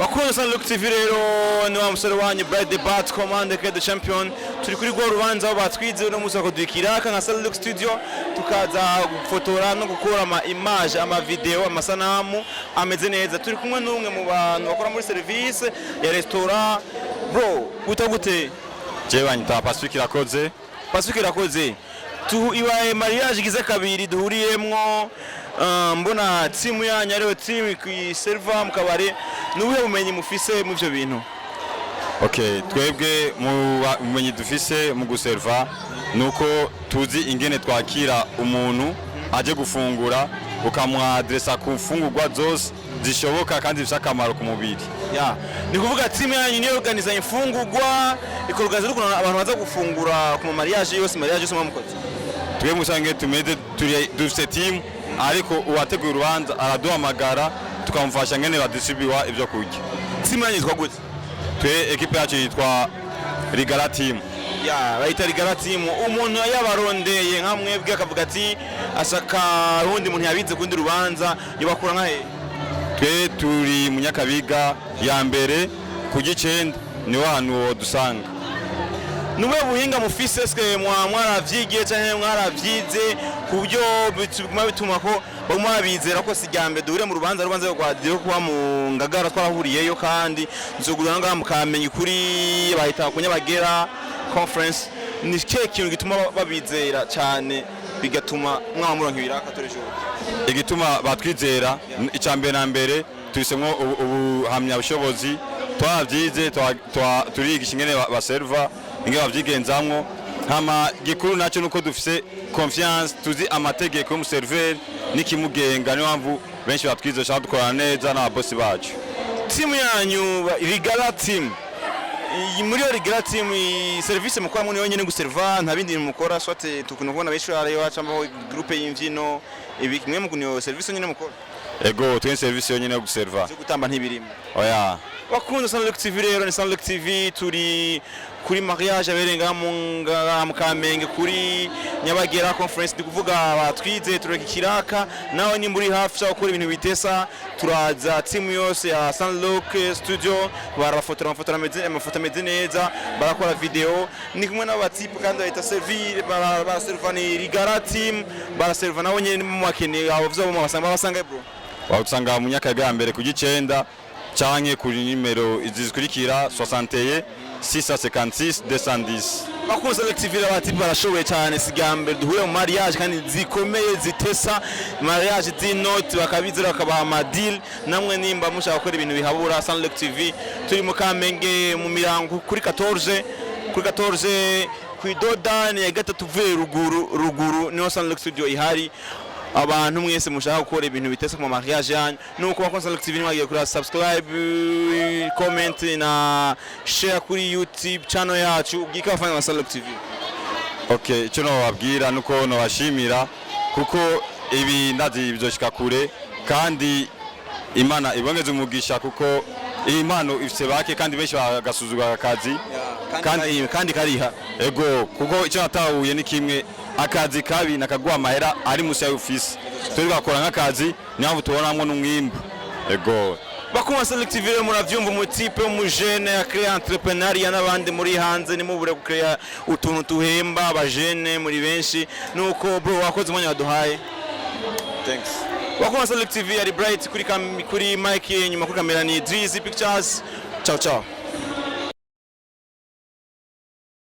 Bakunze Sunlook TV, rero ni wa musore wanyu Bright the Bat Command the Champion. Turi kuri rwa rubanza aho batwize uno munsi bakadukira nka Sunlook Studio, tukaza gufotora no gukora ama image, ama video, amasanamu ameze neza. Turi kumwe n'umwe mu bantu bakora muri service ya restaurant. Bro, wita gute? Jewe banyita Pacifique Irakoze. Pacifique Irakoze, tu ibaye mariage igize kabiri duhuriyemwo. Mbona team yanyu ariyo team ku server mu kabari. Nubuhe bumenyi mufise mu ivyo bintu? Okay, twebwe mu bumenyi dufise mu guserva nuko tuzi ingene twakira umuntu aje gufungura, ukamwadresa ku mfungurwa zose zishoboka kandi zifise akamaro ku mubiri. Ya, ni kuvuga team yanyu niyo organiza imfungurwa, ikorganiza n'ukuntu abantu baza gufungura ku ma mariage yose, mariage yose mwamukoze? Twebwe musange tumeze dufise team, ariko uwateguye urubanza araduhamagara tukamufasha ngene badistribuwa ivyo kurya. Team yanyu yitwa gute? Twe ekipe yacu yitwa Rigara Team. Ya, bayita Rigara Team. Umuntu yabarondeye nka mwebwe akavuga ati ashaka uwundi muntu yabize kundi rubanza, yobakura nka he? Twe turi mu Nyakabiga ya mbere ku Gicenda, niho hantu dusanga. Nubuhe buhinga mufise? Eske mwaravyigiye canke mwaravyize ku buryo bituma ko baguma babizera ko si irya mbere duhure mu rubanza rwa Dio kuba mu Ngagara twarahuriyeyo, kandi nzogurira ngaha mukamenya kuri bahita ku Nyabagera Conference? Ni kihe kintu gituma babizera cyane bigatuma mwaba muronka ibiraka turejo? Igituma batwizera, icya mbere na mbere tubisemwo ubuhamyabushobozi, twabyize, turigisha ingene baserva, ingene bavyigenzamwo. Hama gikuru nacyo nuko dufise confiance, tuzi amategeko y'umuserveri n'ikimugenga. Niyo mpamvu benshi batwizera, bashaka dukorana neza n'ababosi bacu. Team yanyu Rigara Team, iyi muri yo Rigara Team, iyi service mukora muri yonyene guserva, nta bindi bintu mukora? Soit tukuna kubona benshi hariyo hacambaho groupe y'imvyino, ibi kimwe mu niyo service nyene mukora? Ego, twe service yonyene yo guserva. Zo gutamba ntibirimo? Oya. Bakunze Sunlook TV, rero ni Sunlook TV, turi kuri mariage abereye ngaha mu Kamenge kuri Nyabagera Conference. Ndi kuvuga batwize tureka ikiraka. Nawe nimba uri hafi ushaka gukora ibintu bitesa, turaza team yose ya Sunlook Studio, barabafotora amafoto ameze neza, barakora video. Ni kumwe n'abatipe kandi bahita servir, baraserva, ni Rigara Team, baraserva. Nabo nyene mu makeneye abo vyo babasanga, bro? Wawusanga mu Nyakabiga ya mbere ku Gicenda canke kuri nimero izi zikurikira: 61 656 210. Bakunze Sunlook TV, abatipe barashoboye cyane. Sigambe duhure mu mariage kandi zikomeye zitesa, mariage z'inoti, bakabizera bakabaha amadeal. Namwe nimba mushaka gukora ibintu bihabura, Sunlook TV turi mu Kamenge mu Mirango kuri 14, kuri 14 ku idodani ya gatatu uvuye ruguru ruguru, niho Sunlook Studio ihari. Abantu mwese mushaka gukora ibintu bitesa ku ma mariage yanyu, nuko bakunze Sunlook TV, mwagiye kuri subscribe, comment na share kuri YouTube channel yacu. Ubwika abafana ba Sunlook TV. Okay, icyo nobabwira nuko nobashimira, kuko ibi ndazi bizoshika kure, kandi Imana ibongeze umugisha, kuko iyi mpano ifise bake kandi benshi bagasuzugura akazi. Kandi kariha. Ego, kuko icyo natahuye ni kimwe: akazi kabi nakaguha amahera ari musi yayo ufise. Turi bakora nk'akazi, niyo mpamvu tubonamwo n'umwimbu. Ego. Bakunzi Sunlook TV, rero muravyumva, umutipe w'umujene ya créa entrepreneuriat. N'abandi muri hanze nimubure gucrea utuntu tuhemba abajene muri benshi. Nuko bro, wakoze umwanya waduhaye. Thanks. Bakunzi Sunlook TV, yari Bright kuri mic, nyuma kuri kamera ni Drizzy Pictures. Ciao ciao.